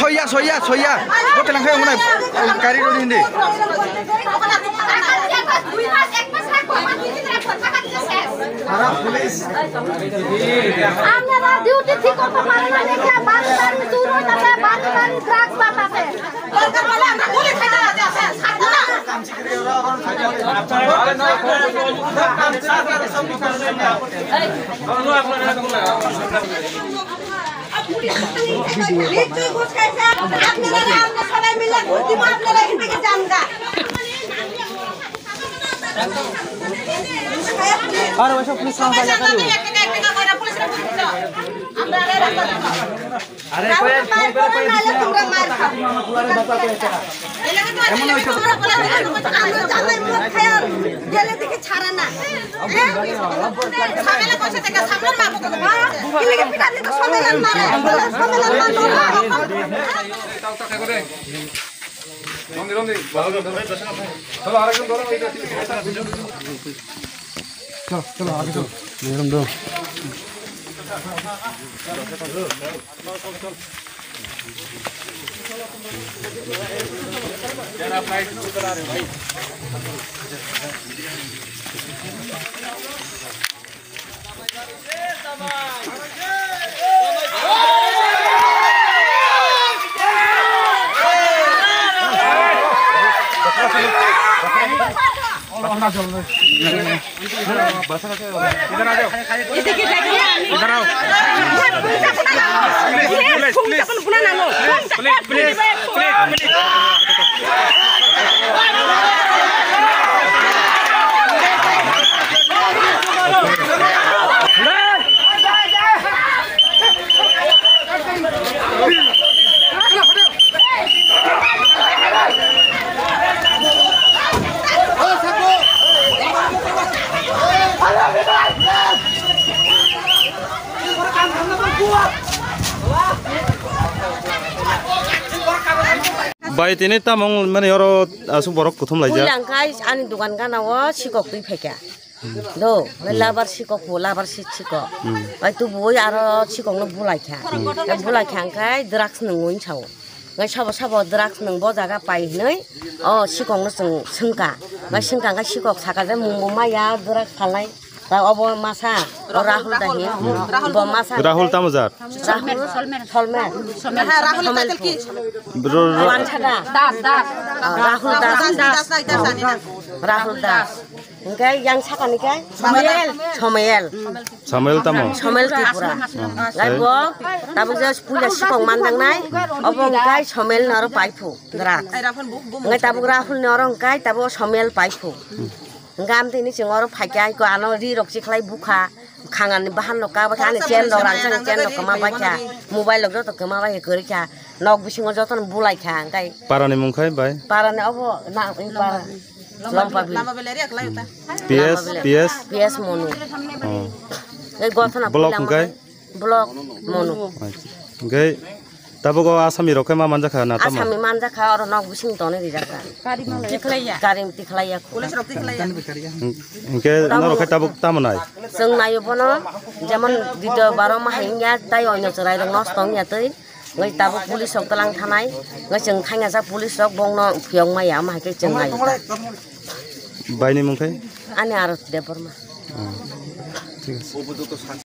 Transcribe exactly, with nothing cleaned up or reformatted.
Soya, soya, soya. Bote langkha wngmano. Kari rodi hindi. আপনারা ডিউটি ঠিক করতে পারেন না দেখে বাড়ি বাড়ি চুর হইতাছে, বাড়ি বাড়ি ড্রাগস বাড়তাছে। দরকার হলে আমরা গুলি খাইতে রাজি আছি, ছাড়বো না। নিশ্চয়ই ঘুষ খাইছে। আপনারা, আমরা সবাই মিলে ঘুষ দিব, আপনারা এখান থেকে যান গা। আরে ওইসব পুলিশ কাম কাজ করে। আরে কই, ফোন করে কই, দিছি না। তোমরা মার খাও। এমন হইছে। আমরা জামাই মদ খায়, গেলে দেখি ছাড়ে না। হ্যাঁ? ঝামেলা করছে, থেকে সামনে মারবো। হ্যাঁ? কি লেগে পিটানি তো সবাই আর মারে। সবাই আর মারবো। চলো, আরেকজন ধরো, এইটা ঠিক আছে। চলো, চলো, আগে চলো। इधर आओ। Please, please, please, please, please. Bai, tini tamung mani oro asuk borok kuthum laijak. Puila hwnkhe ani dukan gana o sikok twi phaikha. Do, labar sikok bo, labar si sikok. Hmm. Bai tubui aro sikok no bulai kha. Hmm. Bulai kha hwnkhe drugs nungwi sao. Ngai sabo sabo drugs nung bo jaga pai hinui o sikok no chwng swngkha. Ngai swngkha hwnkhe sikok saka je mung bo maya drugs phalnai. Ta obo masa, o Rahul da hin. Rahul. Bo masa. Rahul tamo jat? Rahul Solmer. Solmer. Solmer. Ha, Rahul title ki? Bro, ro- Wansa da. Das, Das. Ah, Rahul Das. Das, Das, Das, Das, Das. Rahul Das. Hingke yang sakani ke? Somayel. Somayel. Samuel tamo? Somayel Tripura. Hmm. Ngai bo, tabuk je puila sikok mandangnai, obo hingke Somayel noro paiphu, drugs. Ngai tabuk Rahul noro hingke tabuk Somayel paiphu. Hingke amtwi ni chwng oro phaikha, iko ano ri rok chikhlai bukha, khangani bahan rok kabakha, ani chain rok rangchak chain rok kwma baikha, mobile rok joto kwma bai kwrwikha, nok bisingo jotono bulaikha, hingke. Parani mung khai bai? Parani obo na, para, Lompa Bill. P S, P S? P S Monu. Oh. Ei Gothana Block hingke? Block Monu. Hingke tabuk o Asami rok khe ma manjakha na tamo? Asami manjakha, oro nok bising tonwi rijakha. Tikhlaiya. Karing tikhlaiya. Police rok tikhlaiya. Hingke norok khe tabuk tamo nai? Chwng naio bono, jemon dito baro ma haiya, tai onyo chwrai rok nosto wngya twi. Ngai tabuk police rok tlang thanai, ngai chwng thangya jak police rok bongno phiyok maya, ama hai khe chwng naio ta. Baini mung khe? Ani Arati Debbarma. Hmm. Thik ase.